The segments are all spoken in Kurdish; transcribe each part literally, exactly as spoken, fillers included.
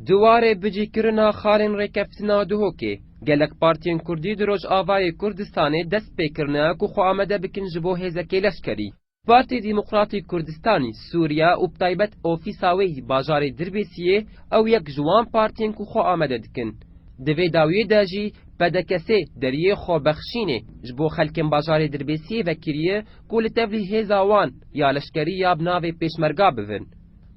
Di warê bicîkirina xalên rêkeftina Duhokê, gelek partiyên kurdî di Rojavayê Kurdistanê dest pê kirine ku xwe amade bikin ji bo hêzekê leşkerî. Partî Demokratî Kurdistanî Sûriye û bi taybet ofîsa wê yî bajarê Dirbêsiyê ew yek ji wan partiyên ku xwe amade dikin. Di vê dawiyê de jî P D K S deriyê xwebexşînê ji bo xelkên bajarê Dirbêsiyê vekiriye ku li tevlî hêza wan ya leşkerî ya bi navê Pêşmerga bibin.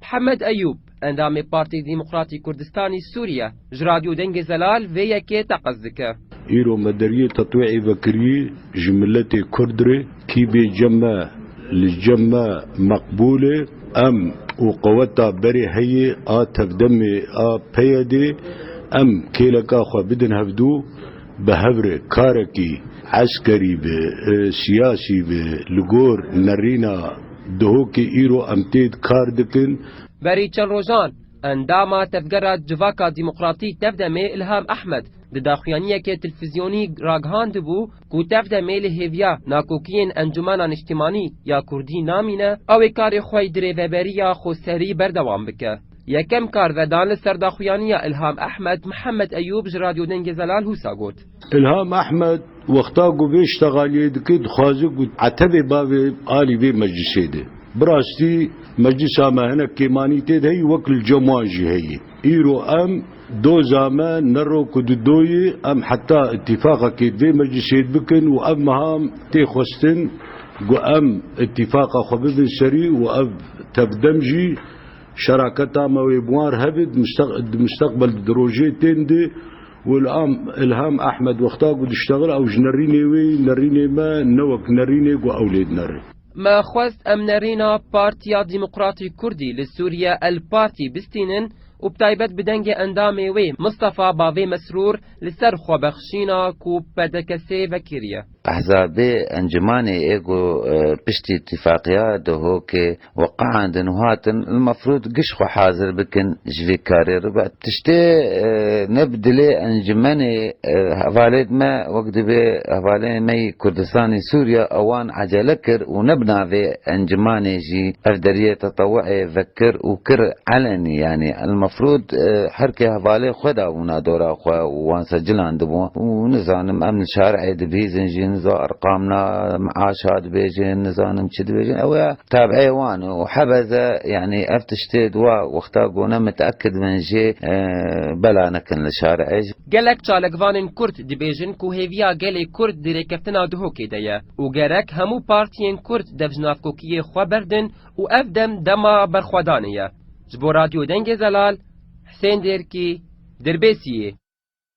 Mihemed Eyûb, endamê Partî Demokratî Kurdistanî Sûriye, ji Radyo Dengê Zelal vê yekê teqez dike. Îro me deriyê tetwî'ê vekirî ji miletê Kurd re, kî bê cem me, li cem me meqbûl e. Em û qeweta berê heye a tevdemê a P Y D'ê, em kêleka xwe bidin hevdû, bi hev re karekî eskerî be, e, siyasî be, li gor nerîna Duhokê îro em tê kar dikin. Berî çend rojan, endama Tevgera Civaka Demokratî Tevdemê Ilham Ehmed di daxuyaniyekê televîzyonî ragihandibû ku Tevdemê li hêviya nakokiyên Encumena Niştimanî ya Kurdî namîne, ew ê karê xwe yî di rêveberiya xweserî berdewam bike. Yekem karvedan li ser daxuyaniya Ilham Ehmed, Mihemed Eyûb ji Radyo Dengê Zelal wisa got. Ilham Ehmed wexta ku vê ştexaliyê dike, dixwaze ku etebê bavê alî vê meclisê de. Bi rastî meclisa me hinek kêmanî tê de heyî, wek li cem wan jî heyî. Îro em doza me ne ro ku di doyê em heta îtîfaqekê vê meclisê bikin û ev meha tê xwestin ku em îtîfaqa xwe bibin serî û ev tevdem jî şeraketa me wê bi wan re hebe di misteq-, di misteqbel di rojê tên de û Ilham, Ilham Ehmed wexta ku diştexil ew ji nerînê wê, nerînê me ne wek nerînê ku ew lê dinere. Me xwest em nerîna Partiya Demokratî Kurdî li Sûriye El Partî bistînin û bi taybet bi dengê endamê wê Mistefa Bavê Mesrûr li ser xwebexşîna ku P D K S vekiriye. Ehzabê encûmanê ê ku, e, piştî îtîfaqiya Duhokê weqandin û hatin, li mefrûd giş xwe hazir bikin ji vê karê re. Tiştê, e, ne bi dilê encûmenê, e, hevalê me wek dibê hevalê me yî Kurdistanê Sûriye ewan ecele kir û ne bi navê encûmanê jî ev deriyê tetewu'ê vekir û kir elenî, yanî el mefrûd, e, her kê hevalê xwe dabûna dora xwe û wan secilandibû û nizanim em li şarê dibihîzin jî, niza erqamna meaşa dibêjin, nizanim çi dibêjin. Ew ya tabi'ê wan û hebeze, yanî ev tiştê di wa wexta ku ne miteekid bin jê, e, bela nekin li şarê. Gelek çalakvanên Kurd dibêjin ku hêviya gelê Kurd di rêkeftina Duhokê de ye û gerek hemû partiyên Kurd dev ji navkokiyê xwe berdin û ev dem dema berxwedanê ye. Ji bo Radyo Dengê Zelal, Hisên Dêrkî, Dirbêsiyê.